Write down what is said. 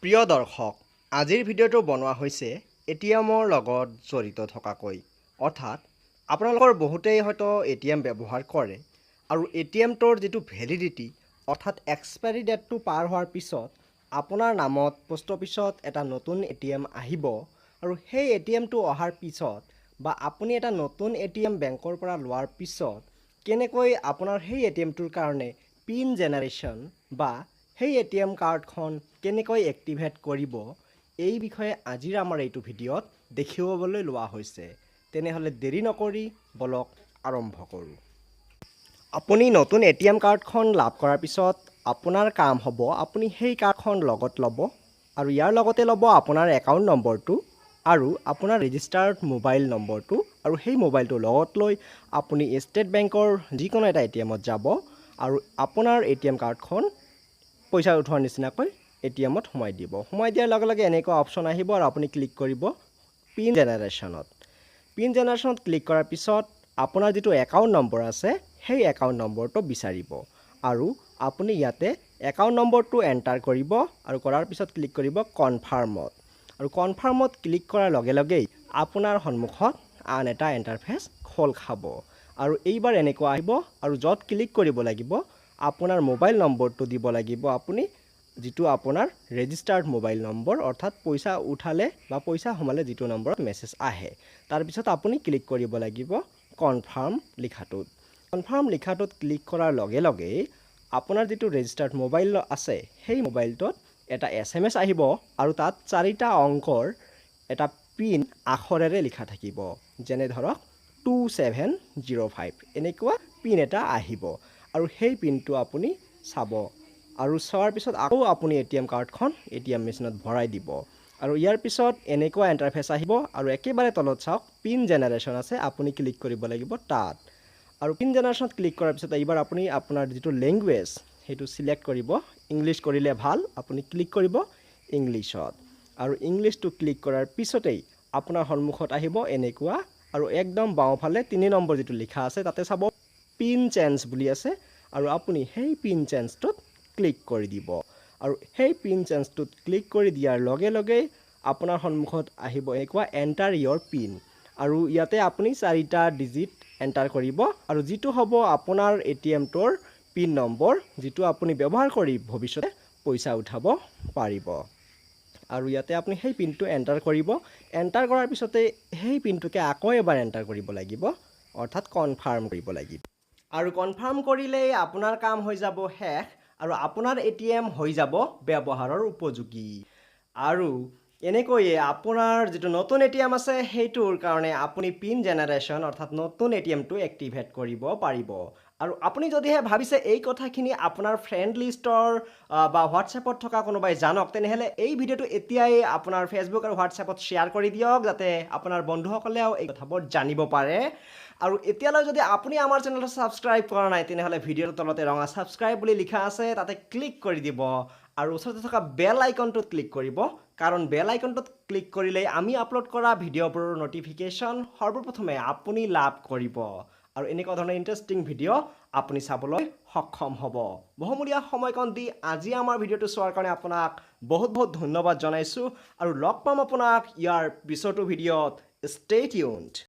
প্ৰিয় দৰ্শক, আজিৰ ভিডিঅ'টো বনোৱা হৈছে এ.টি.এমৰ লগত জড়িত থকাকৈ। অৰ্থাৎ আপোনালোকৰ বহুতেই হয়তো এ.টি.এম ব্যৱহাৰ কৰে আৰু এ.টি.এমটোৰ যিটো ভেলিডিটি, অৰ্থাৎ এক্সপায়াৰী ডেটটো পাৰ হোৱাৰ পিছত আপোনাৰ নামত পোষ্ট অফিচত এটা নতুন এ.টি.এম আহিব আৰু সেই এ.টি.এমটো অহাৰ পিছত বা আপুনি এটা নতুন এ.টি.এম বেংকৰ পৰা লোৱাৰ পিছত কেনেকৈ আপোনাৰ সেই এ.টি.এমটোৰ কাৰণে পিন জেনেৰেশ্যন বা সেই এ.টি.এম কাৰ্ডখন কেনেকৈ এক্টিভেট কৰিব, এই বিষয়ে আজিৰ আমাৰ এইটো ভিডিঅ'ত দেখুৱাবলৈ লোৱা হৈছে। তেনেহ'লে দেৰি নকৰি বলক আৰম্ভ কৰোঁ। আপুনি নতুন এ.টি.এম কাৰ্ডখন লাভ কৰাৰ পিছত আপোনাৰ কাম হ'ব, আপুনি সেই কাৰ্ডখন লগত ল'ব আৰু ইয়াৰ লগতে ল'ব আপোনাৰ একাউণ্ট নম্বৰটো আৰু আপোনাৰ ৰেজিষ্টাৰ্ড মোবাইল নম্বৰটো। আৰু সেই মোবাইলটো লগত লৈ আপুনি ষ্টেট বেংকৰ যিকোনো এটা এ.টি.এমত যাব আৰু আপোনাৰ এ.টি.এম কাৰ্ডখন পইচা উঠোৱাৰ নিচিনাকৈ এ.টি.এমত সোমাই দিব। সোমাই দিয়াৰ লগে লগে এনেকুৱা অপশ্যন আহিব আৰু আপুনি ক্লিক কৰিব পিন জেনেৰেশ্যনত। পিন জেনেৰেশ্যনত ক্লিক কৰাৰ পিছত আপোনাৰ যিটো একাউণ্ট নম্বৰ আছে, সেই একাউণ্ট নম্বৰটো বিচাৰিব আৰু আপুনি ইয়াতে একাউণ্ট নম্বৰটো এণ্টাৰ কৰিব আৰু কৰাৰ পিছত ক্লিক কৰিব কনফাৰ্মত। আৰু কনফাৰ্মত ক্লিক কৰাৰ লগে লগেই আপোনাৰ সন্মুখত আন এটা ইণ্টাৰফেচ খোল খাব আৰু এইবাৰ এনেকুৱা আহিব আৰু য'ত ক্লিক কৰিব লাগিব, আপোনাৰ মোবাইল নম্বৰটো দিব লাগিব, আপুনি যিটো আপোনাৰ ৰেজিষ্টাৰ্ড মোবাইল নম্বৰ, অৰ্থাৎ পইচা উঠালে বা পইচা সোমালে যিটো নম্বৰত মেছেজ আহে। তাৰপিছত আপুনি ক্লিক কৰিব লাগিব কনফাৰ্ম লিখাটোত। কনফাৰ্ম লিখাটোত ক্লিক কৰাৰ লগে লগেই আপোনাৰ যিটো ৰেজিষ্টাৰ্ড মোবাইল আছে, সেই মোবাইলটোত এটা এছ.এম.এছ আহিব আৰু তাত চাৰিটা অংকৰ এটা পিন আখৰেৰে লিখা থাকিব, যেনে ধৰক 2705, এনেকুৱা পিন এটা আহিব আৰু সেই পিনটো আপুনি চাব আৰু চোৱাৰ পিছত আকৌ আপুনি এ.টি.এম কাৰ্ডখন এ.টি.এম মেচিনত ভৰাই দিব আৰু ইয়াৰ পিছত এনেকুৱা ইণ্টাৰফেচ আহিব। আৰু একেবাৰে তলত চাওক, পিন জেনেৰেশ্যন আছে, আপুনি ক্লিক কৰিব লাগিব তাত। আৰু পিন জেনেৰেশ্যনত ক্লিক কৰাৰ পিছত এইবাৰ আপুনি আপোনাৰ যিটো লেংগুৱেজ, সেইটো চিলেক্ট কৰিব। ইংলিছ কৰিলে ভাল, আপুনি ক্লিক কৰিব ইংলিছত আৰু ইংলিছটো ক্লিক কৰাৰ পিছতেই আপোনাৰ সন্মুখত আহিব এনেকুৱা আৰু একদম বাওঁফালে 3 নম্বৰ যিটো লিখা আছে, তাতে চাব পিন চেঞ্জ বুলি আছে আৰু আপুনি সেই পিন চেঞ্জটোত ক্লিক কৰি দিব। আৰু সেই পিন চেঞ্জটোত ক্লিক কৰি দিয়াৰ লগে লগেই আপোনাৰ সন্মুখত আহিব এনেকুৱা এণ্টাৰ ইয়ৰ পিন আৰু ইয়াতে আপুনি চাৰিটা ডিজিট এণ্টাৰ কৰিব আৰু যিটো হ'ব আপোনাৰ এ.টি.এমটোৰ পিন নম্বৰ, যিটো আপুনি ব্যৱহাৰ কৰি ভৱিষ্যতে পইচা উঠাব পাৰিব। আৰু ইয়াতে আপুনি সেই পিনটো এণ্টাৰ কৰিব। এণ্টাৰ কৰাৰ পিছতে সেই পিনটোকে আকৌ এবাৰ এণ্টাৰ কৰিব লাগিব, অৰ্থাৎ কনফাৰ্ম কৰিব লাগিব। আৰু কনফাৰ্ম কৰিলেই আপোনাৰ কাম হৈ যাব শেষ আৰু আপোনাৰ এ.টি.এম হৈ যাব ব্যৱহাৰৰ উপযোগী। আৰু এনেকৈয়ে আপোনাৰ যিটো নতুন এ.টি.এম আছে, সেইটোৰ কাৰণে আপুনি পিন জেনেৰেশ্যন, অৰ্থাৎ নতুন এ.টি.এমটো এক্টিভেট কৰিব পাৰিব। আৰু আপুনি যদিহে ভাবিছে এই কথাখিনি আপোনাৰ ফ্ৰেণ্ড লিষ্টৰ বা হোৱাটছএপত থকা কোনোবাই জানক, তেনেহ'লে এই ভিডিঅ'টো এতিয়াই আপোনাৰ ফেচবুক আৰু হোৱাটছএপত শ্বেয়াৰ কৰি দিয়ক, যাতে আপোনাৰ বন্ধুসকলেও এই কথাবোৰ জানিব পাৰে। আৰু এতিয়ালৈ যদি আপুনি আমাৰ চেনেলটো ছাবস্ক্ৰাইব কৰা নাই, তেনেহ'লে ভিডিঅ'টোৰ তলতে ৰঙা ছাবস্ক্ৰাইব বুলি লিখা আছে, তাতে ক্লিক কৰি দিব আৰু ওচৰতে থকা বেল আইকনটোত ক্লিক কৰিব, কাৰণ বেল আইকনটোত ক্লিক কৰিলেই আমি আপলোড কৰা ভিডিঅ'বোৰৰ ন'টিফিকেশ্যন সৰ্বপ্ৰথমে আপুনি লাভ কৰিব আৰু এনেকুৱা ধৰণৰ ইণ্টাৰেষ্টিং ভিডিঅ' আপুনি চাবলৈ সক্ষম হ'ব। বহুমূলীয়া সময়কণ দি আজি আমাৰ ভিডিঅ'টো চোৱাৰ কাৰণে আপোনাক বহুত বহুত ধন্যবাদ জনাইছোঁ আৰু লগ পাম আপোনাক ইয়াৰ পিছৰটো ভিডিঅ'ত। Stay tuned.